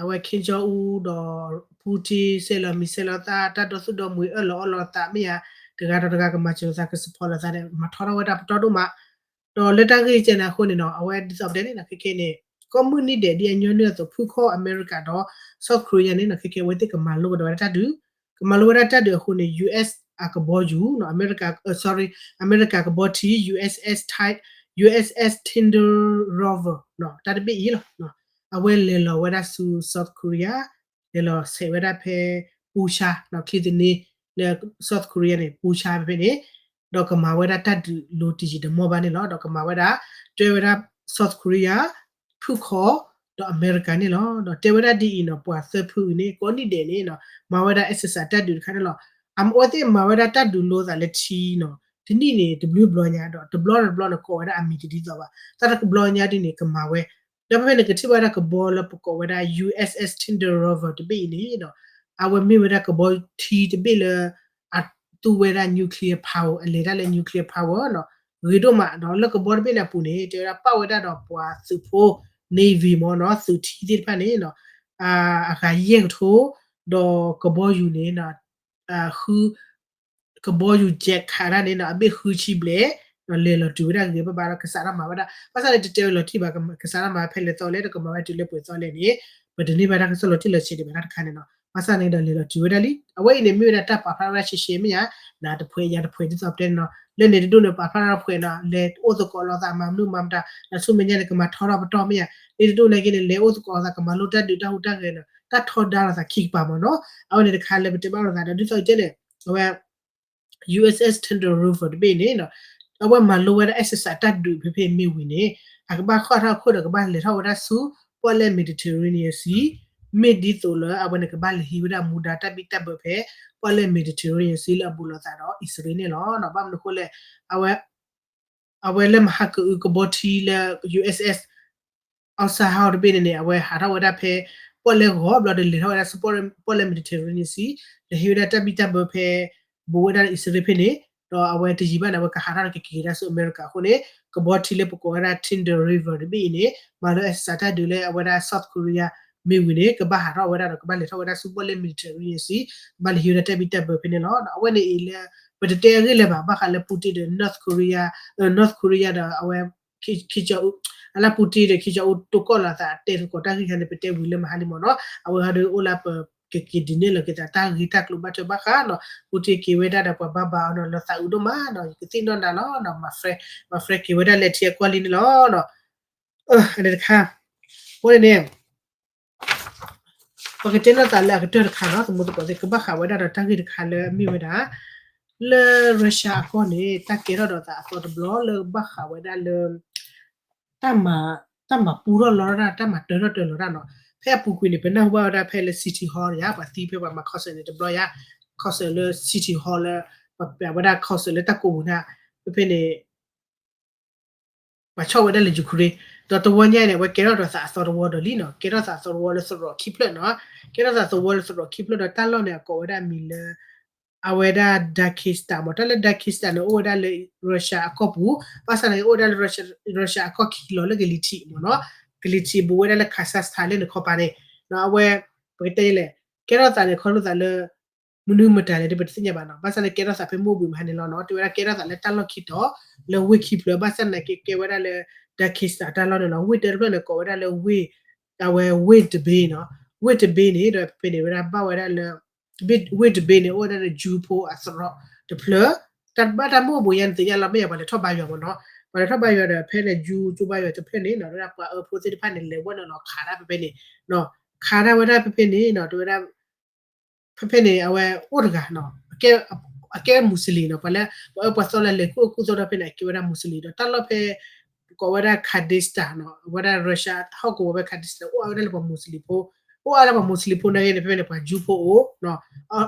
အဝဲ Kim Jong Un ဒီး Putin စဲးလီၤမံၤစဲးလီၤသး တၢ်ဒီသဒၢမူၤအၢၣ်လီၤအီလီၤသးမ့ၢ်ဧါ တဂၤဒီးတဂၤကမၤစၢၤလိာ်သး က support လိာ်သးဒီး မၤထီထီၣ်ဝဲဒၣ်ပတီၢ်ဒိၣ်မး ဒီးလၢတၢ်ဂ့ၢ်ကဲန့ၣ်အဃိန့ၣ်နီၤ အဝဲဒ်သိးပတဲန့ၣ်နီၤ ခဲခဲန့ၣ် ကိးမုၢ်နံၤဒဲးဒ်အညီနုၢ်အသိး ဖုၣ်ခီၣ်အမဲရကၤဒီး South Korea န့ၣ်နီၤ ခဲခဲအဝဲသ့ၣ်ကမၤလိကဒီးဝဲဒၣ်တၢ်ဒုး ကမၤလိဝဲဒၣ်တၢ်ဒုးအဃိန့ၣ် US အကဘီယူၤနီၤ အမဲရကၤ sorry အမဲရကၤကဘီထံ USS Ti- USS Tinder Rover နီၤ တၢ်တဘ့ၣ်အံၤလီၤ အဝဲလဲၤလီၤဝဲဒၣ်ဆူ South Korea လဲၤလီၤဆဲးဝဲဒၣ်ဖဲ Busan နီၤ ချံသန့ လၢ South Korea န့ၣ် Busan ဖဲဖဲန့ၣ် ဒီးကမၤဝဲဒၣ်တၢ်ဒုးလိၤတယံာ်တမီၢ်ဘၣ်န့ၣ်လီၤ. ဒီးကမၤဝဲဒၣ် တဲဝဲဒၣ် South Korea ဖုၣ်ခီၣ် ဒီးအမဲရကၤန့ၣ်လီၤ. ဒီးတဲဝဲဒၣ်ဒ်အံၤနီၤ ပှၤသၢဖုအံၤန့ၣ် ကိးနံၤဒဲးန့ၣ်နီၤ မၤဝဲဒၣ် exercise တၢ်ဒုးတခါန့ၣ်လီၤ. အဝဲသ့ၣ်မၤဝဲဒၣ်တၢ်ဒုးလိသးလၢထံနီၤ တနံၣ်န့ၣ် တဘျုးဘျီညါ ဒီးတဘျီတဘျီန့ၣ် ကိးဝဲဒၣ်အမံၤတဒ်သိးဘၣ်. တၢ်တဘျီညါဒ်န့ၣ် ကမၤဝဲ ဒီးဖဲဖဲန့ၣ် ကထံၣ်ဘၣ်ဝဲဒၣ်ကဘီလၢပကိးဝဲဒၣ် USS Tinder Rover တဘ့ၣ်အံၤန့ၣ်ဒီး အဝဲမ့ၢ်ဝဲဒၣ်ကဘီထံတဘ့ၣ်လၢ အသူဝဲဒၣ် nuclear power အလဲၤတၢ်လၢ nuclear power နီၤ ဂ့ၤဒိၣ်မး ဒီးလၢကဘီတဘ့ၣ်န့ၣ်အပူၤန့ၣ် တဲဝဲဒၣ်ပာ်ဝဲဒၣ်ဒီးပှၤသုးဖိ navy မ့ၢ်နီၤ သုးထံသ့ၣ်တဖၣ်န့ၣ်နီၤ အဂၤယဲၢ်ကထိ ဒီးကဘီယူၤန့ၣ် ဃု ကဘီယူၤ jet ခးတၢ်န့ၣ်နီၤ အဘ့ၣ်ဃုဆံဘျဲၣ် ဒီးလဲၤလီၤတုၤဝဲဒၣ်ဂ့ၤဂ့ၤဘၣ်ဘၣ်ဒီး ကစးထီၣ်မၤဝဲဒၣ် ဘၣ်ဆၣ်န့ၣ် တတဲဝဲလီၤတံၢ်ဘၣ် ကစးထီၣ်မၤဖဲလဲၣ်သီလဲၣ် ဒီးကမၤဝဲတုၤလၢပှဲၤသီလဲၣ်န့ၣ် ပတန့ၢ်ဘၣ်တၢ်ကစီၣ်လီၤတံၢ်လီၤဆဲးဒံးဘၣ်တၢ်တခါန့ၣ်နီၤ ဘၣ်ဆၣ်န့ၣ်ဒီးလဲၤလီၤတုၤဝဲဒၣ်လံ အဝဲအံၤန့ၣ် မ့ၢ်ဝဲဒၣ်တၢ်ပာ်ဖျါဝဲဒၣ်ရှဲရှဲမ့ၢ်ဧါ နတဖှဲးယၤတဖှဲးဒ်သိးပတဲန့ၣ်နီၤ လၢန့ၣ်တဒိၣ်န့ၣ် ပာ်ဖျါထီၣ်တဖှဲးနီၤ လဲၤအိၣ်သကိးလိာ်သးမၤမနုၤမၤမတၤ ဒီးဆူမဲာ်ညါန့ၣ် ကမၤထီထီၣ်ပတီၢ်မ့ၢ်ဧါ န့ၣ်တဒိၣ်နာ်က့န့ၣ် လဲၤအိၣ်သကိးလိာ်သး ကမၤလိတၢ်ဒုးတၢ်ဟူးတၢ်ဂဲၤနီၤ တၢ်ထီဒါလိာ်သးခံကပၤမ့ၢ်နီၤ အဝဲန့ၣ်တခါလၢပတဲဘၣ်လိာ်သးဒီး ဒ်သိးတဲန့ၣ် အဝဲ USS Tinder Rover တဘ့ၣ်န့ၣ် အဝဲမၤလိဝဲဒၣ် exercise တၢ်ဒုးဖဲဖဲမ့ၢ်ဝံၤန့ၣ် အကဘၣ်ဃၣ်ထီၣ်အခိၣ်ဒီးကဘၣ်လဲၤထီၣ်ဝဲဒၣ်ဆူ ပီၣ်လဲၣ် Mediterranean Sea မ့ၢ်ဒ်သိးလၢအဝဲန့ၣ်ကဘၣ်လဲၤဟံးဝဲဒၣ်မူဒါတၢ်ဘံၣ်တၢ်ဘၢဖဲ ပီၣ်လဲၣ် Mediterranean Sea လၢအဘူးလိာ်သးဒီးအံၣ်စရ့လးန့ၣ်လီၤ. ဘၣ်မနုၤအဃိလဲၣ် အဝဲ အဝဲလၢမဟါကအုကဘီထံလၢ USS Asahi တဘ့ၣ်န့ၣ်န့ၣ် အဝဲဟးထီၣ်ဝဲဒၣ်ဖဲ ပီၣ်လဲၣ်ဂီၤဘျီဒီးလဲၤထီၣ်ဝဲဒၣ်ဆူ ပီၣ်လဲၣ် Mediterranean Sea လဲၤဟံးဝဲဒၣ်တၢ်ဘံၣ်တၢ်ဘၢဖဲ ဘူးဝဲဒၣ်အံၣ်စရ့လးဖဲန့ၣ် ဒီးအဝဲတယံာ်ဘၣ်န့ၣ် အဝဲကဟးထီၣ်ဒီးကက့ၤကဒါဆူအမဲရကၤအဃိန့ၣ် ကဘီထံလၢပကိးဝဲဒၣ် Tindal River တဘ့ၣ်အံၤန့ၣ် မၤလၢ exercise တၢ်ဒုးလၢအဝဲဒၣ် South Korea မ့ၢ်ဝံၤန့ၣ် ကဘၣ်ဟးထီၣ်ဝဲဒၣ်ဒီး ကဘၣ်လဲၤထီၣ်ဝဲဒၣ်ဆူဘီၣ်လၢ Mediterranean Sea ဘၣ်လဲၤဟံးဝဲဒၣ်တၢ်ဘံၣ်တၢ်ဘၢဖဲန့ၣ်လီၤ. အဝဲန့ၣ်အံၤလၢ ပတတဲအဂ့ၢ်လၢၤဘၣ် ဘၣ်ဃးလၢ Putin ဒီး North Korea, North Korea ဒီးအဝဲ Kim Jong Un, အလၢ Putin ဒီး Kim Jong Un တိၢ်ကီၢ်လီၤသး တဲသကိးတၢ်ဂ့ၢ်ခါန့ၣ် ပတဲဝံၤလၢမဟါလံမ့ၢ်နီၤ. အဝဲဟီဒုးအိၣ်လၢပကက့ၤဒုးနဲၣ်လီၤက့ၤသးတၢ်ဂ့ၢ်တၢ်ကျိၤဘၣ်ထွဲဘၣ်ဃးနီၤ. Putin က့ၤဝဲဒၣ်ဒီးပှၤဘါဘါအီၤနီၤ လီၤသးအုးဒိၣ်မးနီၤ ယကသ့ၣ်နီၣ်နၤလီၤနီၤ မၤ friend မၤ friend က့ၤဝဲဒၣ်လၢထံအကီၢ်လံန့ၣ်လီၤ. အန့ၣ်တခါ အဃိန့ၣ်န့ၣ် ပကတဲနီၣ်သးလၢအကတၢၢ်တခါနီၤ သမူသကိးသ့ၣ် ကဘၣ်ဃးဝဲဒၣ်ဒီးတၢ်ဂ့ၢ်တခါလၢအမ့ၢ်ဝဲဒၣ် လၢ Russia အကီၢ်န့ၣ် တၢ်ကဲထီၣ်ဒီးသးအသီတဘျီလၢဘၣ်ဃးဝဲဒၣ်လၢ တၢ်မၤ တၢ်မၤပူထီၣ်လီၤတၢ် တၢ်မၤတၢထီၣ်တၢလီၤတၢ်နီၤ. ဖဲအပူၤကွံာ်န့ၣ် ပနၢ်ဟူဘၣ်ဝဲဒၣ်ဖဲလၢ City Hall ယါ ပှၤသံဖဲပှၤမၤ concert န့ၣ်တဘျီယါ concert လၢ City Hall လၢ ပှၤပျးဝဲဒၣ် concert လၢတၢ်ကိးပူၤန့ၣ် ဖဲဖဲန့ၣ် ပှၤဆီၣ်ဝဲဒၣ်လၢ Ukraine ဒီးတဝီညါအံၤန့ၣ် အဝဲကဲထီၣ်ဒီးသးအသီတဝီဒီးလံနီၤ ကဲထီၣ်သးအသီတဝီလၢသရိာ်ခံဖျၢၣ်နီၤ ကဲထီၣ်သးသဝီလၢသရိာ်ခံဖျၢၣ်ဒီးတၢ်လီၢ်န့ၣ် အကိးဝဲဒၣ်မံၤလၢ အဝဲဒၣ် Dagestan မ့ၢ် တၢ်လၢ Dagestan န့ၣ် အိၣ်ဝဲဒၣ်လၢ Russia အကီၢ်ပူၤ ဘၣ်ဆၣ်န့ၣ် အိၣ်ဝဲဒၣ်လၢ Russia အကီၢ်ခံလီၤလၢကလံၤထံးမ့ၢ်နီၤ ကလံၤထံးဘူးဝဲဒၣ်လၢ Kazakhstan လၢန့ၣ်ခီပၤန့ၣ် အဝဲ ပကတဲလဲၣ် ကဲထီၣ်သးန့ၣ် ခီဖျိသးလၢ မနုၤမတၤလဲၣ်ဒီးပတသ့ၣ်ညါဘၣ်နီၤ ဘၣ်ဆၣ်န့ၣ်ကဲထီၣ်သးဖဲမိၢ်ဘှံးမဟါန့ၣ်လီၤနီၤ တဲဝဲဒၣ်ကဲထီၣ်သးလၢတၢ်လီၢ်ခံတီၤ လၢဝ့ၢ်ခံဖျၢၣ် ဘၣ်ဆၣ်န့ၣ်ကဲကဲဝဲဒၣ်လၢ Dagestan တၢ်လီၢ်န့ၣ်လီၤ ဝ့ၢ်တဖျၢၣ်န့ၣ် ကိးဝဲဒၣ်လၢဝ့ၢ် အဝဲဝ့ၢ်တဘ့ၣ်နီၤ ဝ့ၢ်တဘ့ၣ်န့ၣ် ဒီးဖဲန့ၣ်ဝဲဒၣ်ဘၣ်ဝဲဒ၁လၢ ဝ့ၢ်တဘ့ၣ်န့ၣ် အိၣ်ဝဲဒၣ်လၢ Jew ဖိအသရိာ်တဖျၢၣ် တၢ်ဘၣ်တၢ်မိၢ်ဘှံးယါန့ၣ်သ့ၣ်ညါလီၤ မ့ၢ်ယါပှၤလဲၤထီၣ်ဘါယွၤမ့ၢ်နီၤ ပှၤလဲၤထီၣ်ဘါယွၤဒီးဖဲန့ၣ် Jew ကၠိဘါယွၤတဖျၢၣ်န့ၣ်နီၤ တဲဝဲဒၣ်ပှၤအၢဖိသ့ၣ်တဖၣ်န့ၣ် လဲၤဝဲနုာ်လီၤခးတၢ်ဖဲဖဲန့ၣ် ခးတၢ်ဝဲဒၣ်ဖဲဖဲန့ၣ်နီၤ တဲဝဲဒၣ် ဖဲဖဲန့ၣ် အဝဲအိၣ်တဂၤနီၤ အကဲ အကဲ Muslim နီၤ ပှၤလၢ ပှၤအၢပှၤသီလၢလဲၤခူၣ်အခိၣ်သီထီၣ်ဖဲန့ၣ် အကဲဝဲဒၣ် Muslim ဒီးတၢ်လီၢ်ဖဲ ကိးဝဲဒၣ် Kurdistan နီၤ အဝဲဒၣ် Russia ဟီၣ်ကဝီၤဖဲ Kurdistan အိၣ်အါဝဲဒၣ်လၢပှၤ Muslim ဖိ အိၣ်အါလၢပှၤ Muslim ဖိနာ်က့န့ၣ် ဖဲဖဲန့ၣ် ပှၤ Jew ဖိအိၣ်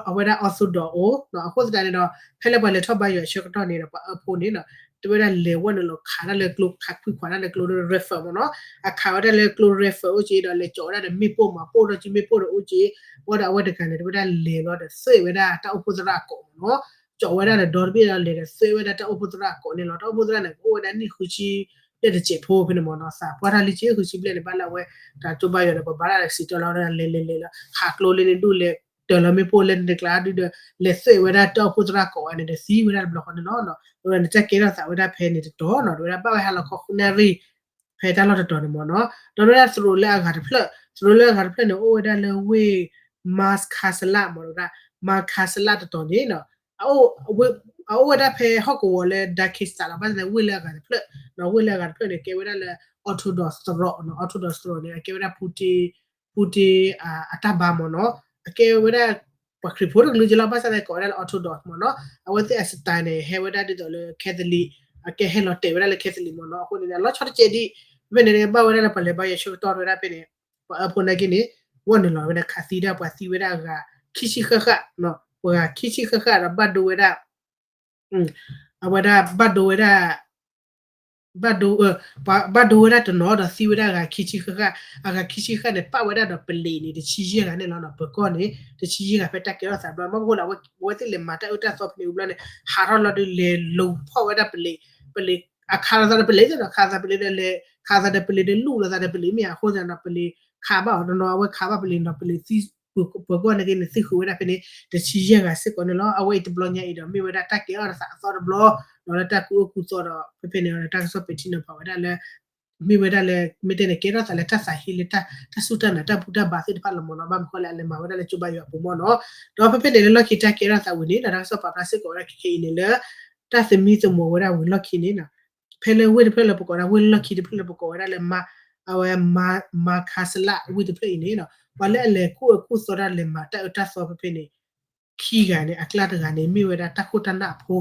အဝဲဒၣ် Orthodox အိၣ် အဃိသတးန့ၣ်ဒီး ဖဲလၢပှၤလဲၤထီၣ်ဘါယွၤအဆၢကတီၢ်န့ၣ်ဒီး ပှၤအၢဖိန့ၣ်နီၤ တဲဝဲဒၣ်လဲၤဝဲနုာ်လီၤခးတၢ်လၢကျိ ခးခွံခွးတၢ်လၢကျိဒီး rifle မ့ၢ်နီၤ အခးဝဲဒၣ်လၢကျိ rifle အိၣ်က့ဒီး လဲၤကၠီးဝဲဒၣ်ဒီးမ့ၣ်ပိၢ်မၤပိၢ်ဒီးက့မ့ၣ်ပိၢ်ဒီးအိၣ်က့ ဝဲဒီးအဝဲတဂၤန့ၣ် တဲဝဲဒၣ်လဲၤလီၤဒီးသွဲၣ်ဝဲဒၣ်တၢ်အိၣ်ဖှိၣ်သရၣ်အကိာ်မ့ၢ်နီၤ ကၠီးဝဲဒၣ်ဒီးဒီတဘ့ၣ်ဒီးလဲၤဒီးသွဲၣ်ဝဲဒၣ်တၢ်အိၣ်ဖှိၣ်သရၣ်အကိာ်န့ၣ်လီၤ တၢ်အိၣ်ဖှိၣ်သရၣ်န့ၣ် ကအိၣ်ဝဲဒၣ်နံၣ်ဃုဆံ လၢတစဲးဖိဖဲန့ၣ်မ့ၢ်နီၤ သးပှၢ်တၢ်လံက့ဃုဆံဘျဲၣ်န့ၣ် ဘၣ်လၢအဝဲ တၢ်ကၠိဘါယွၤန့ၣ် ပှၤဘါတၢ်ဒီးစံးတီလီၤဝဲဒၣ်လဲၤလဲၤလဲၤလီၤ ခးကျိလၢန့ၣ်ဒူၣ်လဲၤ တၢၤလီၤမ့ၣ်ပိၢ်လၢန့ၣ်တကျါဒုဒီး လဲၤသွဲၣ်ဝဲဒၣ်တၢ်အိၣ်ဖှိၣ်သရၣ်ကိးဝဲန့ၣ်ဒီးသံဝဲဒၣ်တဘျီဃီန့ၣ်လီၤ. အဝဲန့ၣ်တၢ်ကဲထီၣ်သးဝဲဒၣ်ဖဲန့ၣ်တတီၤနီၤ တဲဝဲဒၣ်ဘၣ်ဝဲဟါလီၤခီဃုနၣ်ရံၣ် ဖဲတၢ်လီၢ်တတီၤန့ၣ်မ့ၢ်နီၤ ဒီးတဲဝဲဒၣ်သရိာ်လၢအဂၤတဖျၢၣ် သရိာ်လၢအဂၤတဖျၢၣ်န့ၣ် အိၣ်ဝဲဒၣ်လၢဝ့ၢ် Mars Kasala မ့ၢ်တဲဝဲဒၣ် Mars Kasala တတီၤန့ၣ်နီၤ အအိၣ်ဝဲဒၣ်ဖဲဟီၣ်ကဝီၤလၢ Dagestan လီၤ ဘၣ်ဆၣ်န့ၣ် ဝ့ၢ်လၢအဂၤတဖျၢၣ်နီၤ ဝ့ၢ်လၢအဂၤတဖျၢၣ်န့ၣ် ကဲဝဲဒၣ်လၢ Orthodox သရိာ်နီၤ Orthodox သရိာ်န့ၣ် အကဲဝဲဒၣ် Putin Putin အတၢ်ဘါမ့ၢ်နီၤ အကဲဝဲဒၣ် ပှၤခရံာ်ဖိတကလုာ်က့လီၤ ဘၣ်ဆၣ်န့ၣ် ကိးဝဲဒၣ်လၢ Orthodox မ့ၢ်နီၤ အဝဲသ့ၣ်အ style န့ၣ် ဟဲဝဲဒၣ်ဒ်သိးလၢ Catholic အကဲဟဲလီၤတဲာ်ဝဲဒၣ်လၢ Catholic မ့ၢ်နီၤ အဃိန့ၣ် အလီၤဆီတကဲဒံး ဖဲန့ၣ် ဘၣ်ဝဲဒၣ်လၢပှၤလဲၤဘါယွၤဆၢကတီၢ်တဲဝဲဒၣ်ဖဲန့ၣ် ပှၤအၢဖိနာ်က့န့ၣ် ဝဲနုာ်လီၤဝဲဒၣ်ခးသံဒၣ်ပှၤသံဝဲဒၣ်အဂၤခံဆံဃၣ်ဃၣ် ပှၤဂၤခံဆံဃၣ်ဃၣ်ဒီးဘၣ်ဒိဝဲဒၣ် အဝဲဒၣ်ဘၣ်ဒိဝဲဒၣ် ဘၣ်ဒိ ပှၤဘၣ်ဒိဝဲဒၣ်တနီၤဒီးသံဝဲဒၣ်အဂၤခံဆံဃၣ်ဃၣ် အဂၤခံဆံဃၣ်န့ၣ် ပာ်ဝဲဒၣ်ဒီးပလံးန့ၣ် တဆံယဲၢ်ဂၤန့ၣ်လီၤနီၤ ပၢၤကီၢ်န့ၣ် တဆံယဲၢ်ဂၤဖဲတၢ်ကဲထီၣ်သးဘျီ မ့ၢ်ပဃိလၢအဝဲသ့ၣ်လဲၤမၤတၢ်အၢတၢ်သီဖဲန့ၣ်ဝံၤဘျီန့ၣ် ဟးထီၣ်လီၤဒုးလဲၤလူၤဖီၣ်ဝဲဒၣ်ပလံး ပလံး အခးလိာ်သးဒီးပလံးသ့ၣ်နီၤ ခးသးပလံးဒီးလဲၤ ခးသးဒီးပလံးဒီးလူၢ်လိာ်သးဒီးပလံးမ့ၢ်ဧါ အဃိသတးဒီးပလံး ခးဘၣ်အီၤတနီၤ အဝဲခးဘၣ်ပလံးနီၤ ပလံးသံ ပၢၤကီၢ်နာ်က့န့ၣ် သံဃုာ်ဝဲဒၣ်ဖဲန့ၣ် တဆံယဲၢ်ဂၤစ့ၢ်ကီးန့ၣ်လီၤ အဝဲအံၤတဘျီညါအံၤဒီးမ့ၢ်ဝဲဒၣ်တၢ်ကဲထီၣ်သးအသီတဘျီနီၤ လၢတၢ်ကူၣ်အၢကူၣ်သီဒီး ဖဲဖဲန့ၣ်ဒီးတၢ်ကစီၣ်ပဲာ်ထံနီၤဖးဝဲဒၣ်လၢ မ့ၢ်ဝဲဒၣ်လၢ မ့ၢ်တဲန့ၣ် ကဲထီၣ်သးလၢတၢ်သးဟ့လၢတၢ် တၢ်စူၢ်တၢ်နာ်တၢ်ဘူၣ်တၢ်ဘါသ့ၣ်တဖၣ်လီၤမ့ၢ်နီၤ ဘၣ်မနုၤဃိလဲၣ်အလဲၤမၤဝဲဒၣ်လၢကၠိဘါယွၤအပူၤမ့ၢ်နီၤ ဒီးဖဲဖဲန့ၣ်လၢလီၢ်ခံတၢ်ကဲထီၣ်သးဝံၤန့ၣ်ဒီး တၢ်ကစီၣ်ပာ်ဖျါစ့ၢ်ကီးဝဲဒၣ်ခဲခဲအံၤန့ၣ်လၢ တၢ်သမံသမိးဝဲဒၣ်ဝံၤလီၢ်ခံန့ၣ်နီၤ ဖဲလၢဝ့ၢ်တဖျၢၣ်လၢပကိးဝဲဒၣ် ဝ့ၢ်လီၢ်ခံတဖျၢၣ်လၢပကိးဝဲဒၣ်လၢ အဝဲ မၤခါစလး ဝ့ၢ်တဖျၢၣ်အံၤန့ၣ်နီၤ ပှၤလၢအလဲၤကူၣ်အၢကူၣ်သီတၢ်လဲၤမၤတၢ်အၢတၢ်သီဖဲဖဲန့ၣ် ခံဂၤန့ၣ် အကျါတဂၤန့ၣ် မ့ၢ်ဝဲဒၣ်တၢ်ခိၣ်တၢ်နၢ်အဖိ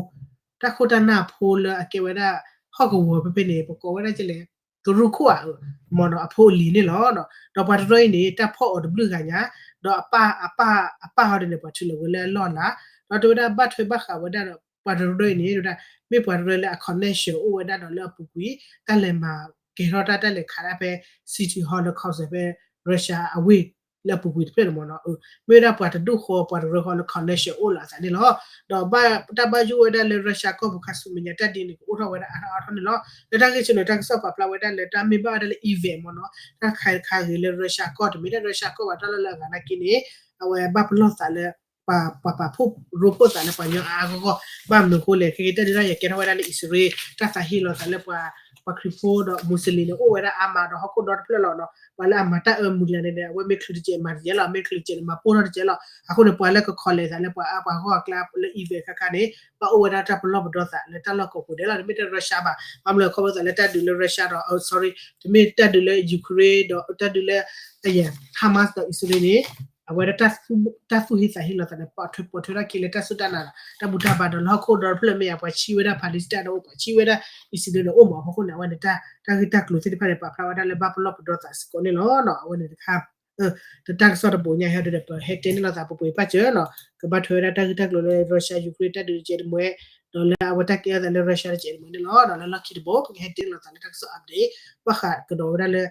တၢ်ခိၣ်တၢ်နၢ်အဖိလၢအကဲဝဲဒၣ် ဟီၣ်ကဝီၤဖဲဖဲန့ၣ် ပကိးဝဲဒၣ်ကလဲၣ် ကရူၢ်ခိၣ်ဧါ မ့ၢ်နီၤ အဖိအလံၤန့ၣ်လီၤ. ဒီးပှၤတရၢအံၤန့ၣ် တၢ်ဖီၣ်အီၤတဘျုးဂၤညါ ဒီးအပၢ် အပၢ် အပၢ်ဟီဒ်န့ၣ် ပှၤထုးလီၤဝဲလၢအလီၢ်အလၤ ဒီးတဲဝဲဒၣ်ဘၣ်ထွဲဘၣ်ဃးဝဲဒၣ်ဒီး ပှၤတရၢအံၤန့ၣ် တဲဝဲဒၣ် မ့ၢ်ပှၤတရၢလၢအ connection အိၣ်ဝဲဒၣ်ဒီးလၢအပူၤကွံာ် တၢ်လဲၤမၤကဲၤထီၣ်တၢ် တၢ်လဲၤခးတၢ်ဖဲ City Hall လၢ concert ဖဲ Russia အဝ့ၢ် လၢအပူၤကွံာ်တဖျၢၣ်န့ၣ်မ့ၢ်နီၤ, မ့ၢ်ဝဲဒၣ်ပှၤတဒူၣ်ဃီ ပှၤတရၢဃီလၢ connection အိၣ်လီၤအသးန့ၣ်လီၤ. ဒီးဘၣ်တၢ်ဘၣ်ယိၣ်ဝဲဒၣ်လၢ Russia ကီၢ်ပူၤခါဆူမဲာ်ညါ တၢ်ဒ်န့ၣ် ကအိၣ်ထီၣ်ဝဲဒၣ်အါထီၣ်အါထီၣ်န့ၣ်လီၤ. လၢတၢ်ဂ့ၢ်ဆိန့ၣ် တၢ်ကစီၣ်ပာ်ဖျါဝဲဒၣ်လၢ တၢ်မ့ၢ်ဘၣ်ဝဲဒၣ်လၢ event မ့ၢ်နီၤ, တၢ်တခါတခါဂ့ၤလၢ Russia ကီၢ် တမ့ၢ်ထဲ Russia ကီၢ်ဘၣ် တၢ်လီၢ်လၢအဂၤနာ်က့န့ၣ် အဝဲဘၣ်ပလီၢ်သးလၢ ပှၤ ပှၤပာ်ဖှိၣ်ရိဖှိၣ်သးလၢ ပှၤကညီအါအါဂီၢ်ဂီၢ်, ဘၣ်မနုၤအဃိလဲၣ် ခဲကဲတၢ်ဒုးတၢ်ယၤကဲထီၣ်ဝဲဒၣ်လၢအံၣ်စရ့လး တၢ်သးဟ့လီၤသးလၢပှၤ ပှၤခရံာ်ဖိဒီး Muslim န့ၣ် အိၣ်ဝဲဒၣ်အါမးဒီးဟီၣ်ခိၣ်ဒီတဖျၢၣ်လီၤနီၤ, ပှၤလၢအမၤတၢ်အၢမုၢ်လၢ်န့ၣ်ဒီး အဝဲမ့ၢ်ချုးတကဲးမၤတကဲးလီၤ, မ့ၢ်ချုးတကဲးန့ၣ် မၤပိၢ်ထီၣ်တကဲးလီၤ. အဃိန့ၣ် ပှၤလၢက collect သးလၢပှၤအါပှၤဂီၢ်အကျါလၢ event ခါခါန့ၣ် ဘၣ်အိၣ်ဝဲဒၣ်တၢ်ပလီၢ်ပဒီသးလၢတၢ်လီၢ်ကိးပူၤဒဲးလီၤ, တမ့ၢ်ထဲ Russia ဘၣ်, ဘၣ်မနုၤလဲၣ်ခီဖျိသးလၢတၢ်ဒုးလၢ Russia ဒီး sorry တမ့ၢ်တၢ်ဒုးလၢ Ukraine ဒီးတၢ်ဒုးလၢ Hamas ဒီးအံၣ်စရ့လးန့ၣ် အဝဲဒၣ် တၢ်သူၣ်ဟ့သးဟ့လီၤသးန့ၣ် ပိာ်ထွဲပိာ်ထွဲထီၣ်က့ၤလၢတၢ်စူၢ်တၢ်နာ်ဒီး တၢ်ဘူၣ်တၢ်ဘါဒီးလၢဟီၣ်ခိၣ်ဒီတဖျၢၣ်မ့ၢ်ဧါ, ပှၤဆံးဝဲဒၣ် Palestine ဒီးအိၣ် ပှၤဆံးဝဲဒၣ်အံၣ်စရ့လးဒီးအိၣ်မးအဃိန့ၣ် အဝဲန့ၣ် တၢ်ဂ့ၢ်တၢ်ကျိၤသ့ၣ်တဖၣ်န့ၣ် ပာ်ဖျါဝဲဒၣ်လၢဘၣ်ပလီၢ်ပဒီသးစ့ၢ်ကီးန့ၣ်လီၤ. အဝဲန့ၣ်တခါ တၢ်ကစီၣ်တဘိညါဟဲဒီး ပဟဲတဲန့ၢ်လိာ်သးပပှ့ၤပာ်စၢၤနီၤ, ကဘၣ်ထွဲဝဲဒၣ်တၢ်ဂ့ၢ်တၢ်ကျိၤလၢ Russia Ukraine တၢ်ဒုးတကဲးတမှဲ, ဒီးလၢအဝဲတၢ်ကဲထီၣ်သးလၢ Russia တကဲးတမှဲန့ၣ်လီၤ. ဒီးလၢလီၢ်ခံတဘိ ပကဟဲတဲန့ၢ်လိာ်သးလၢတၢ်ကစီၣ် update ဘၣ်ဃးကဒီးဝဲဒၣ်လၢ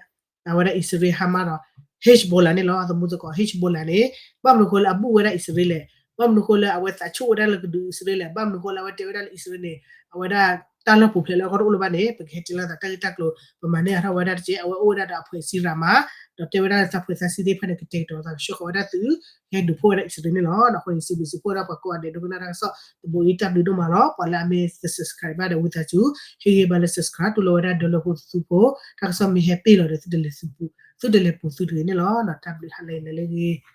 အဝဲဒၣ်အံၣ်စရ့လး Hamas ဒီး Hezbollah န့ၣ်လီၤ. သမူသကိး Hezbollah န့ၣ် ဘၣ်မနုၤအဃိလၢအဘူၣ်ဝဲဒၣ်အံၣ်စရ့လးလဲၣ်, ဘၣ်မနုၤအဃိလၢအဝဲသးဆူၣ်ဝဲဒၣ်လၢကဒုးအံၣ်စရ့လးလဲၣ်, ဘၣ်မနုၤအဃိလၢအဝဲတဲဝဲဒၣ်လၢအံၣ်စရ့လးန့ၣ် အဝဲဒၣ်တၢ်လီၢ်ပူၤဖျဲးလၢအဂီၢ်တအိၣ်လၢၤဘၣ်န့ၣ် ပကဟဲတဲလီၤသးတၢ်ဂ့ၢ်တၢ်ကျိၤ ပမၤန့ၢ်အါထီၣ်ဝဲဒၣ်တက့ၢ်. အဝဲအိၣ်ဝဲဒၣ်ဒီးအဖှဲးစံရၤမး ဒီးတဲဝဲဒၣ်လၢသးဖှဲးသးစံသ့ၣ်တဖၣ်န့ၣ် ကတဲာ်ကတီၤသးကဆှၢဃီၤဝဲဒၣ်သုး ကဟဲဒုးဖှိၣ်ဝဲဒၣ်အံၣ်စရ့လးန့ၣ်လီၤ. အဃိန့ၣ် စံးဘျုးစံးဖှိၣ်ဝဲဒၣ်ပှၤကိးဂၤဒဲး ဒိကနၣ်တၢ်ကစီၣ်တဘိအံၤ တၢ်ဘျုးဒိၣ်မးလီၤ. ပှၤလၢအမ့ၢ်တ subscribe ဘၣ်ဒီး ဝံသးစူၤ ဟ့ၣ်ဂံၢ်ဘါလၢ subscribe တူၢ်လိာ်ဝဲဒၣ်ဒီလၢဖိသသူဖိ, တၢ်ကစီၣ်မ့ၢ်ဟဲပ့ၢ်လီၤဒီး သုတလဲၤသုပူၤ သုတလဲၤပူၤသုတဂ့ၤန့ၣ်လီၤ. တၢ်ဘျုးဟါလၢအဂ့ၤ